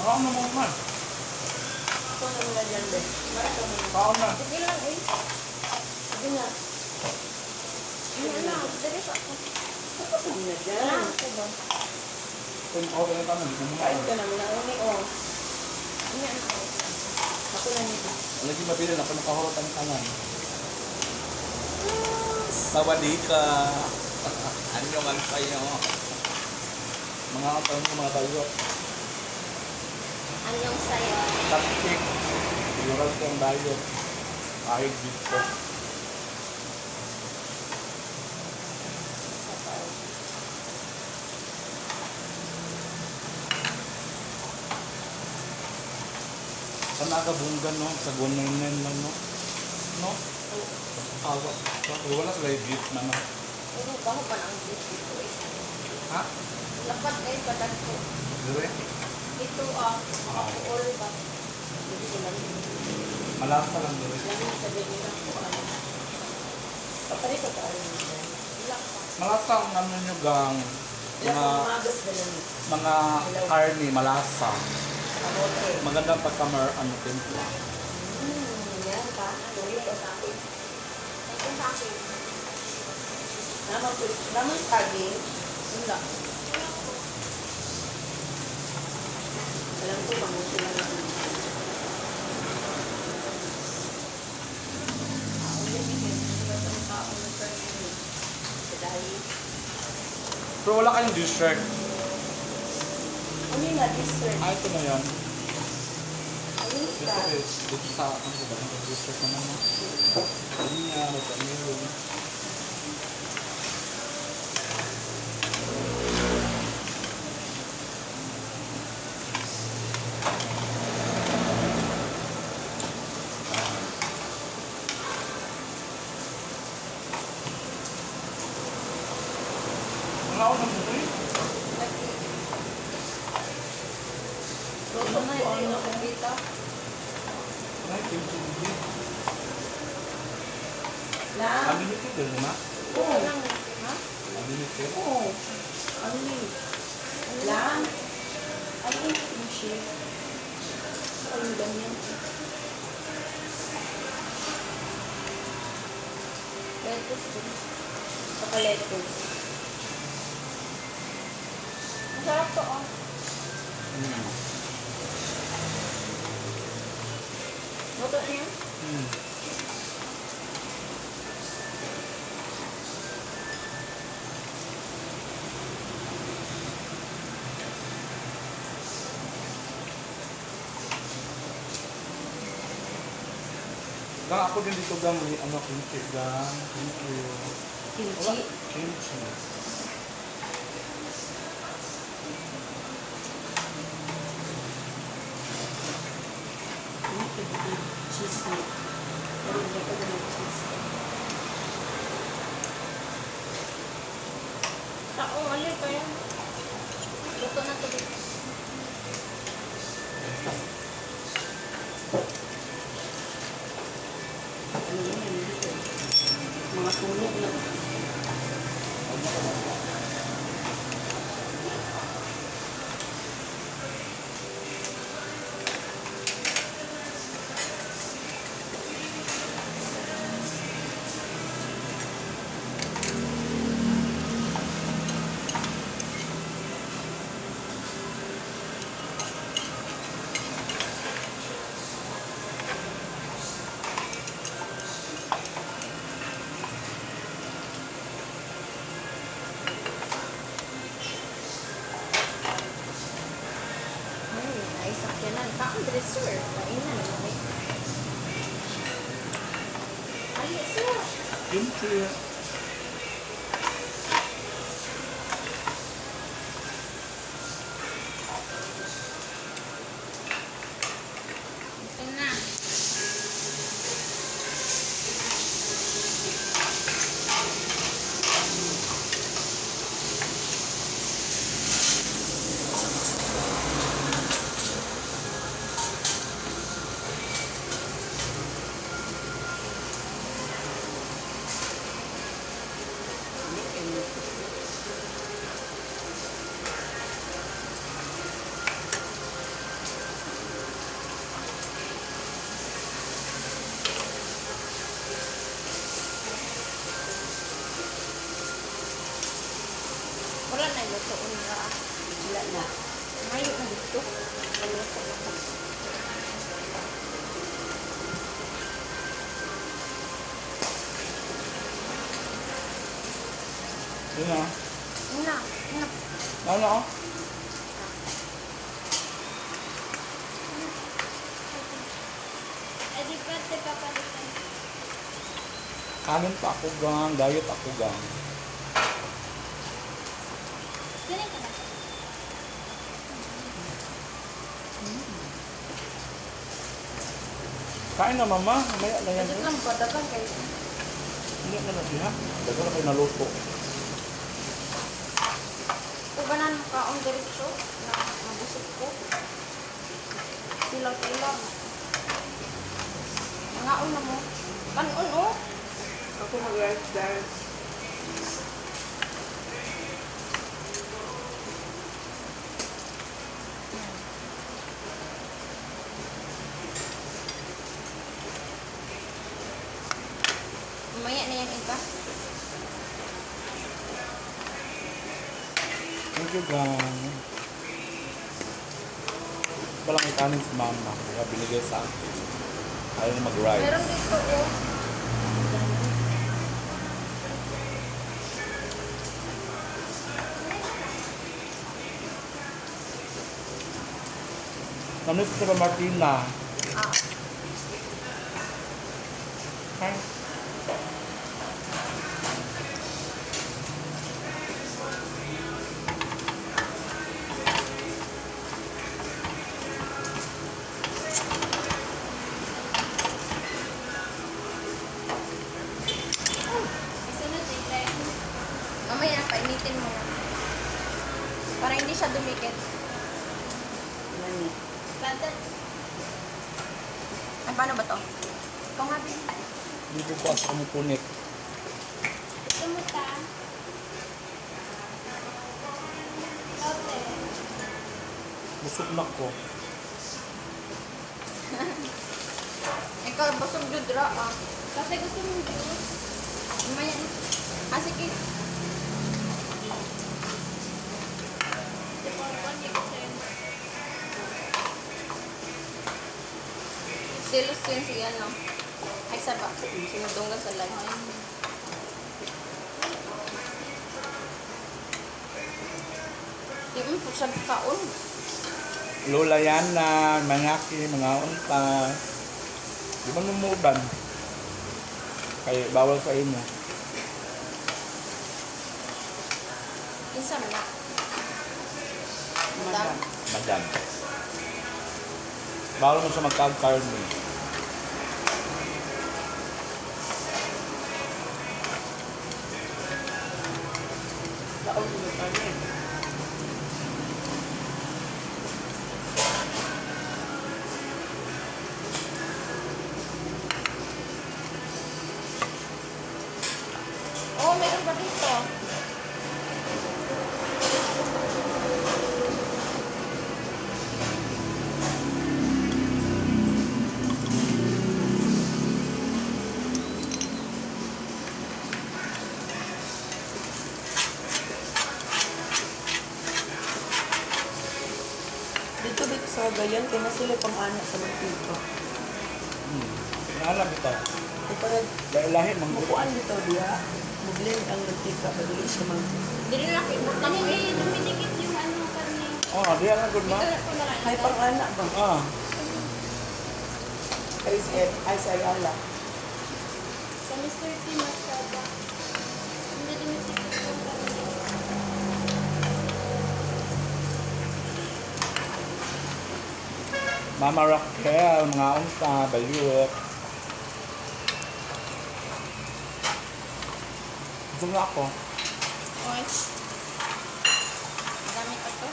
Makaon na mo man. Ako na muna dyan, be. Mara ka muna. Kaon na. Sige lang eh. Sige na. Ano na, dali pa ako. Tapos na muna dyan. Ah, ako ba? Kung okay na tanan, di mo Kain ka na muna. Uni, oh. Ano na ako? Ako na nito. Lagi mabilin ako nakahurot ang tanan. Sawadee ka. Ano man sa'yo. Mga katawan ko mga bayo. Anyong sayo. Taktik. Sigurado ko ang bayo. Ayog dito. Sa nagabunggan no, sa 199 lang no. No? Awa. Pero wala sila yung gift na no. Pero baho pa ang beef dito eh. Ha? Lapat eh, badag ko. Dire? Dito ah, makapuol ba? Hindi ko lang. Malasa lang dire. Lami sa ganyan ako. Ano. Paparito ka rin dyan. Wala pa. Malasa ang ano nyo gang. Wala Mga, akong magas na lang. mga karne, malasa. Kamote. Magandang pagka ano, timpla. Yan ka. Tuloy ko sa akin. Ito sa akin. Naman po. Naman saging. Wala. Alam ko, kamote lang ako. Ako din eh. Basta ang tao na sa Sa dahil. Pero wala kayong dessert. Ano yung nga dessert? Ah, ito na yan. Ano yung Dito sa? eh, dito sa, ano ba, ang dessert naman no? Ano niya, magkamiron. Wala ako ng buhay. Luto na ito yung nakikita. Wala yung kimchi dito. Lang? Unlimited din, di ba? Oo. Lang, ha? Unlimited. Oo. Ano yun? Lang? Ano yung kimchi? Ano yung ganyan? Lettuce din. Saka lettuce. Masarap to oh. Luto na yan? Gang ako din dito gang may ano kimchi gang. Thank you. Kimchi? Wala, kimchi. Ano yung cheese niya? Pero hindi ko naman cheese. Taong ano pa yan? Luto na to dito. Ano yun? Ano dito? Mga sunog na. Ay, ay sakyanan. Kaon dresser. Kainan naman eh. Ay, sir. Kimchi. Ito na. lutoon ra. Wala na. Mayo na dito. Maluto na ko. Yun na. Na, na. Ano ako? Eh, di ba, di papalitan? Kanin pa ako gang, diet ako gang. Ganun ka na. Kain na mama, mamaya na yan. Dito lang ba dagan kay Hindi na na diha. Dagan na kayo naluto. ubanan kaon diretso na mabusog ko. Tilaw-tilaw. Nangaon na mo. Kanon oh. Ako mag-rice dance. Mamaya na yan iba. Thank you gang. Walang may kanin si mama, kaya binigay sa akin. Ayaw na mag-rice. Meron dito oh. Namiss ko ba Martina? Ah. Hi. Isunod na tayo. Mamaya painitin mo na. Para hindi siya dumikit. Nani. Bata, Ay, paano ba to? Ikaw nga din. Dito ko asa kami punit. gusto mo ta? Okay. Busog na ko. Ikaw, busog jud ra ah. Kasi gusto mo juice? Mamaya na. Ah, sige. Di ba, hindi ko sa'yo. Silos yun si ano. Ay, saba. Sinudunggan sa live. Di mo po siya kaon. Lola Yana, Mangaki, mga unta. Di ba numuuban? Kaya bawal sa inyo. Kinsa man na. Madam. Madam. Madam. Bawal mo siya magkag-karne. Taon mo kami. Oh, meron pa dito. Dito dito sa Cagayan, kaya na sila pang-anak sa mantika. Alam ito. Kaya parang Lahi-lahi, mang mukuan dito diya. Mubling ang mantika, padili siya mag... Dili na kibot Ano na ko eh. hindi, dumidikit yung ano kami. Oh, di ang good ma. Dito na ko na lang. Ay, pang-anak ba? Ah, Ay, si ay, si Ayala. Sa Mr. T, masyada. Hindi dumidikit yung kami. Mama Raquel, mga unta, bayot. Busog na ako. Oy. Dami pa to.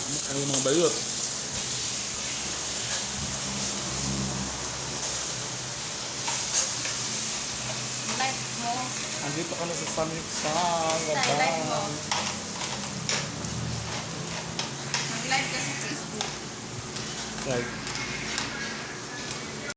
Ano kayo mga bayot? Andito kami sa Samyuksal. Basta, i-live mo. Mag-live ka sa Facebook. Like,